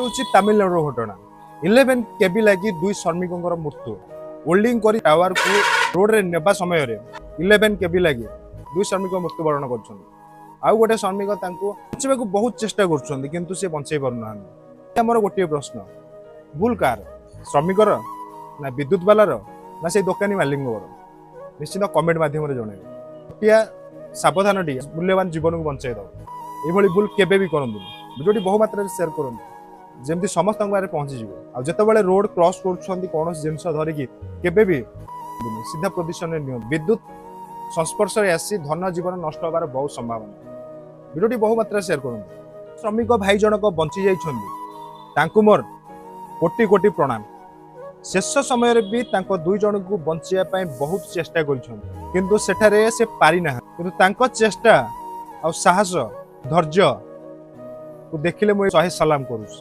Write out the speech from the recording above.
ହେଉଛି ତାମିଲନାଡୁର ଘଟଣା। 11 କେଭି ଲାଗି ଦୁଇ ଶ୍ରମିକଙ୍କର ମୃତ୍ୟୁ। ୱେଲ୍ଡିଂ କରି ଟାୱାରକୁ ରୋଡରେ ନେବା ସମୟରେ 11 କେଭି ଲାଗି ଦୁଇ ଶ୍ରମିକ ମୃତ୍ୟୁବରଣ କରୁଛନ୍ତି। ଆଉ ଗୋଟେ ଶ୍ରମିକ ତାଙ୍କୁ ବଞ୍ଚାଇବାକୁ ବହୁତ ଚେଷ୍ଟା କରୁଛନ୍ତି, କିନ୍ତୁ ସେ ବଞ୍ଚେଇ ପାରୁନାହାନ୍ତି। ଆମର ଗୋଟିଏ ପ୍ରଶ୍ନ, ଭୁଲ କାହାର? ଶ୍ରମିକର ନା ବିଦ୍ୟୁତ ବାଲାର ନା ସେଇ ଦୋକାନୀ ମାଲିକଙ୍କର? ନିଶ୍ଚିତ କମେଣ୍ଟ ମାଧ୍ୟମରେ ଜଣାଇବେ। ଗୋଟିଏ ସାବଧାନଟି ମୂଲ୍ୟବାନ ଜୀବନକୁ ବଞ୍ଚାଇ ଦେବ। ଏଭଳି ଭୁଲ କେବେ ବି କରନ୍ତୁନି। ଭିଡ଼ିଓଟି ବହୁ ମାତ୍ରାରେ ସେୟାର କରନ୍ତୁ, ଯେମିତି ସମସ୍ତଙ୍କ ପାଖରେ ପହଞ୍ଚିଯିବ। ଆଉ ଯେତେବେଳେ ରୋଡ କ୍ରସ୍ କରୁଛନ୍ତି କୌଣସି ଜିନିଷ ଧରିକି, କେବେ ବି ସିଧା ପୋଜିସନରେ ନିଅନ୍ତୁ। ବିଦ୍ୟୁତ ସଂସ୍ପର୍ଶରେ ଆସି ଧନ ଜୀବନ ନଷ୍ଟ ହେବାର ବହୁତ ସମ୍ଭାବନା। ଭିଡ଼ିଓଟି ବହୁ ମାତ୍ରାରେ ସେୟାର କରନ୍ତୁ। ଶ୍ରମିକ ଭାଇ ଜଣକ ବଞ୍ଚି ଯାଇଛନ୍ତି, ତାଙ୍କୁ ମୋର କୋଟି କୋଟି ପ୍ରଣାମ। ଶେଷ ସମୟରେ ବି ତାଙ୍କ ଦୁଇ ଜଣଙ୍କୁ ବଞ୍ଚିବା ପାଇଁ ବହୁତ ଚେଷ୍ଟା କରିଛନ୍ତି, କିନ୍ତୁ ସେଠାରେ ସେ ପାରିନାହାନ୍ତି। କିନ୍ତୁ ତାଙ୍କ ଚେଷ୍ଟା ଆଉ ସାହସ, ଧୈର୍ଯ୍ୟକୁ ଦେଖିଲେ ମୁଁ 100 ସଲାମ କରୁଛି।